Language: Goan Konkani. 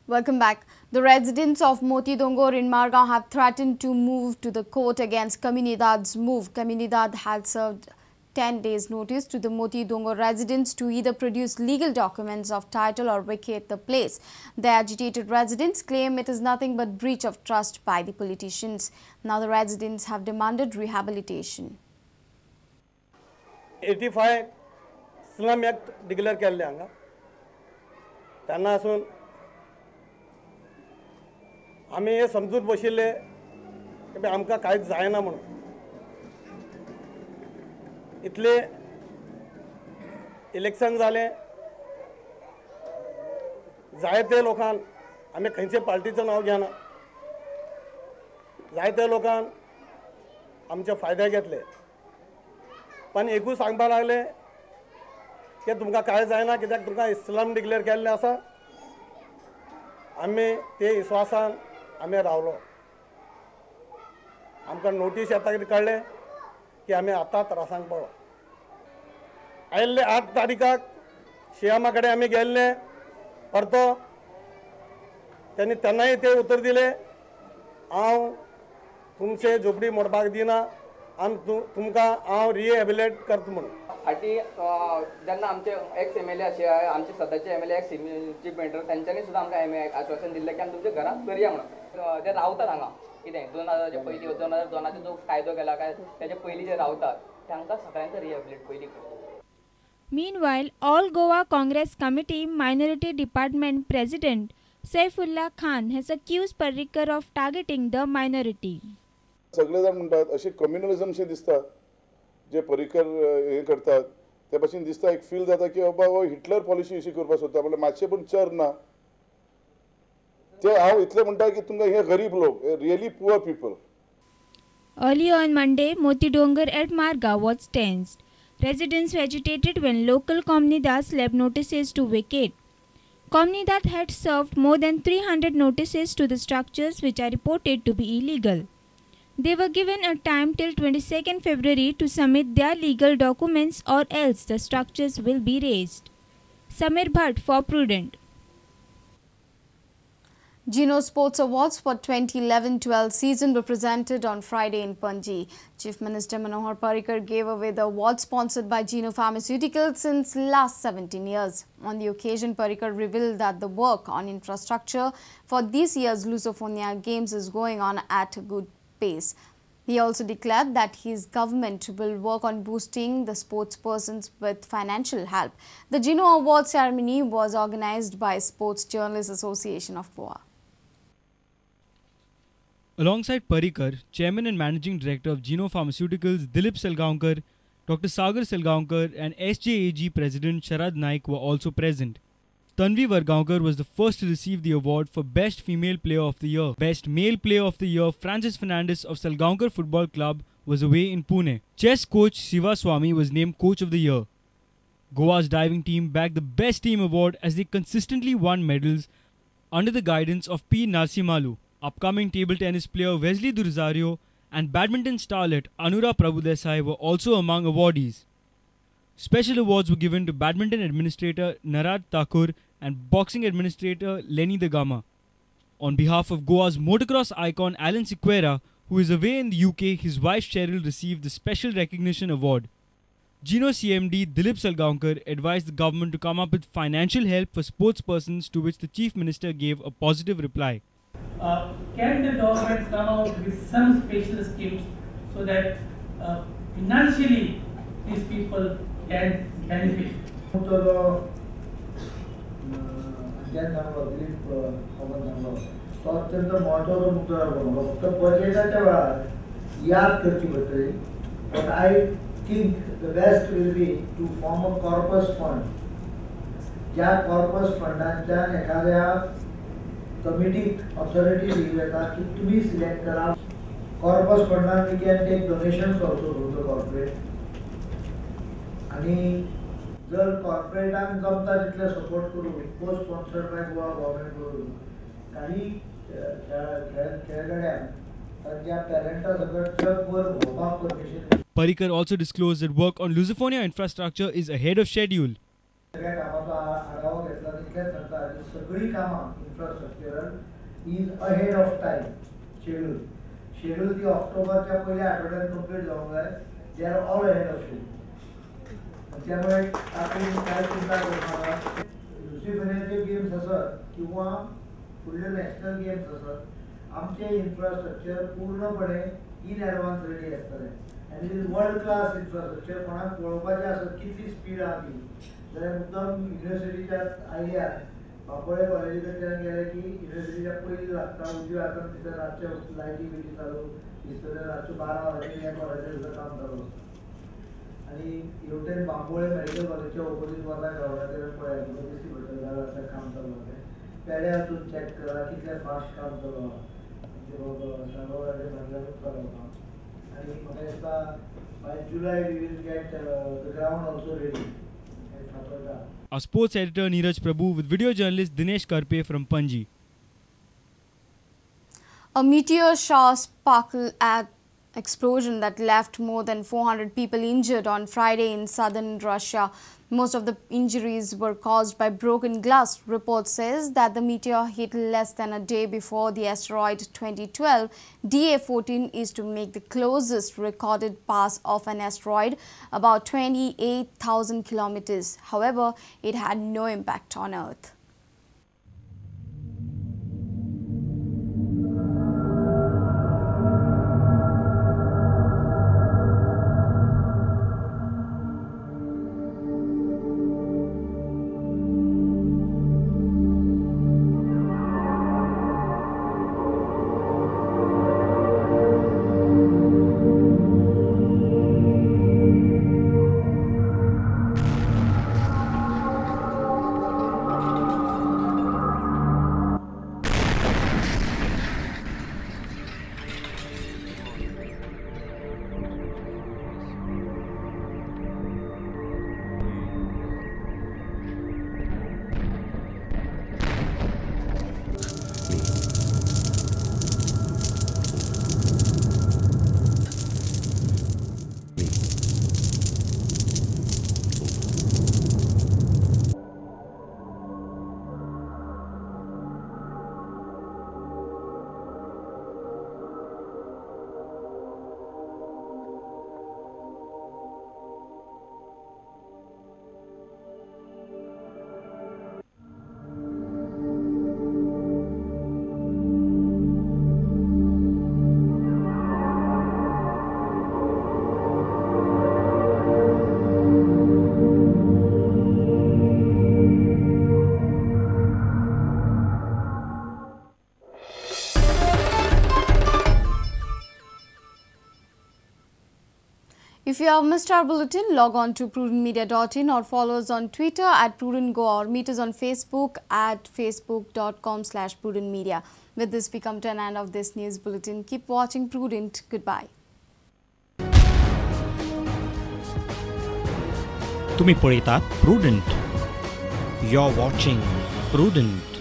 Welcome back. The residents of Moti Dongor in Margao have threatened to move to the court against Comunidad's move. Comunidad had served 10 days notice to the Moti Dongor residents to either produce legal documents of title or vacate the place. The agitated residents claim it is nothing but breach of trust by the politicians. Now the residents have demanded rehabilitation. 85 Slum Act declare केल्ले हांगा तेन्ना आसून आमी हे समजून बशिल्ले की आमकां कांयच जायना म्हणून. इतले इलेक्शन जालें, जायते लोकांक, आमी खंयचे पार्टीचें नांव घेना, जायते लोकांक आमचे फायदे घेतले. पण एकूच सांगपाक लागले की तुमकां कांय जायना कित्याक तुमकां इस्लाम डिक्लेअर केल्लें आसा. आमी ते विश्वासान आमी रावलो. आमकां नोटीस येता कितें कळ्ळें की आमी आतां त्रासांक पडलो. आयिल्ले 8 तारखाक शियामा कडेन आमी गेल्ले परतो, त्यांनी तेन्नाय ते उतर दिले, हांव तुमचे झोपडी मोडपाक दिना आनी तुमकां हांव रिहेबिलेट करता म्हणून. फाटीं जेन्ना आमचे एक्स एम एल ए अशे आमचे सद्याचे M L A ex chief minister तेंच्यांनी सुद्दां आमकां आश्वासन दिल्लें की आमी तुमच्या घरांत करया म्हणून. ते रावतात हांगा कितें 2000 पयलीं 2002 जो कायदो केला काय तेजे पयलीं जे रावतात तांकां सगळ्यांचो रिहेबिलेट पयलीं कर. Meanwhile, All Goa Congress Committee Minority Department President Saifullah Khan has accused Parrikar of targeting the minority. सगळे जाण म्हणटात अशें कम्युनलिझम शें दिसता जे पर्रीकर हे करतात ते भाशेन दिसता, एक फील जाता की बाबा हो हिटलर पॉलिसी अशी करपाक सोदता, म्हणल्यार मातशें पूण चर ना. ते हांव इतलें म्हणटा की तुमकां हे गरीब लोक, really poor people. Early on Monday, Moti Dongor at Margao was tensed. Residents were agitated when local Comunidad slapped notices to vacate. Comunidad had served more than 300 notices to the structures which are reported to be illegal. They were given a time till 22nd February to submit their legal documents or else the structures will be razed. Samir Bhatt for Prudent. Gino Sports Awards for 2011-12 season were presented on Friday in Panaji. Chief Minister Manohar Parrikar gave away the award sponsored by Gino Pharmaceuticals since last 17 years. On the occasion, Parrikar revealed that the work on infrastructure for this year's Lusophonia Games is going on at a good pace. He also declared that his government will work on boosting the sportspersons with financial help. The Gino Award ceremony was organized by Sports Journalists Association of Goa. Alongside Parrikar, Chairman and Managing Director of Gino Pharmaceuticals Dilip Salgaonkar, Dr. Sagar Salgaonkar and SJAG President Sharad Naik were also present. Tanvi Vargaonkar was the first to receive the award for Best Female Player of the Year. Best Male Player of the Year Francis Fernandez of Salgaonkar Football Club was away in Pune. Chess coach Siva Swami was named Coach of the Year. Goa's diving team bagged the Best Team award as they consistently won medals under the guidance of P. Narsimalu. Upcoming table tennis player Wesley D'Rozario and badminton starlet Anura Prabhudesai were also among awardees. Special awards were given to badminton administrator Narad Thakur and boxing administrator Lenny Da Gama. On behalf of Goa's motocross icon Alan Sequeira, who is away in the UK, his wife Cheryl received the Special Recognition Award. Gino CMD Dilip Salgaonkar advised the government to come up with financial help for sportspersons, to which the Chief Minister gave a positive reply. Can the government come out with some special schemes so that financially these people can benefit? तो अत्यंत महत्वाचो मुद्दो जालो. फक्त बजेटाच्या वेळार याद करची पडटली. But I think the best will be to form a corpus fund. ज्या कॉर्पस फंडांच्यान एखाद्या कमिटीक ऑथॉरिटी दिली वता की तुमी सिलेक्ट करा. कॉर्पस फंडान we can take donations also from the corporate. आनी जर कॉर्पोरेटांक जमता तितले सपोर्ट करून co sponsored by Goa government करून काही खेळगड्यांक तांच्या पेरंटा सकट जगभर भोंवपाक permission. Parrikar also disclosed that work on Lusophonia infrastructure is ahead of schedule. सगळ्या कामाचो आढावा घेतला तितलेंच सांगता आनी सगळीं कामां infrastructural is ahead of time schedule. Schedule ती ऑक्टोबरच्या पयल्या आठवड्यान कंप्लीट जावंक जाय. They are all ahead of schedule. त्यामुळे तातूंत कांय चिंता करनाका. लुसिफेनाचे गेम्स आसत किंवा फुडले नॅशनल गेम्स आसत, आमचें इन्फ्रास्ट्रक्चर पूर्णपणे इन एडवान्स रेडी आसतलें आनी it is world class infrastructure. कोणाक पळोवपाचें आसत कितली स्पीड आहा ती जाल्यार मुद्दम युनिवर्सिटीच्या आयल्यार बांबोळे कॉलेजी कडच्यान गेले की युनिवर्सिटीच्या पयलीं लागता उजव्या हातान थंयसर रातचे लायटी बिटी चालू दिसतले. रातचे 12 वरांचेर 1 वरांचेर सुद्दां काम चालू आसता. आनी हेवटेन बांबोळे मेडिकल कॉलेजच्या ओपोजीट वता ग्रावंडाचेर पळयात तुमकां दिश्टी पडटलें जाल्यार आतां काम चालू आसा. पेड्या वचून चॅक करा कितलें फास्ट काम चालू आहा. सागोराचे फाटल्यानूच चालू आहा. आनी म्हाका दिसता by July we will get the ground also ready at Fatorda. Our sports editor Neeraj Prabhu with video journalist Dinesh Karpe from Panji. A meteor shower sparkle at explosion that left more than 400 people injured on Friday in southern Russia. Most of the injuries were caused by broken glass. Report says that the meteor hit less than a day before the asteroid 2012 DA14 is to make the closest recorded pass of an asteroid, about 28,000 kilometers. However, it had no impact on Earth. If you have missed our bulletin, log on to prudentmedia.in or follow us on Twitter at prudentgoa or meet us on Facebook at facebook.com/prudentmedia. With this, we come to an end of this news bulletin. Keep watching Prudent. Goodbye. तुम्ही पळयतात Prudent. You're watching Prudent.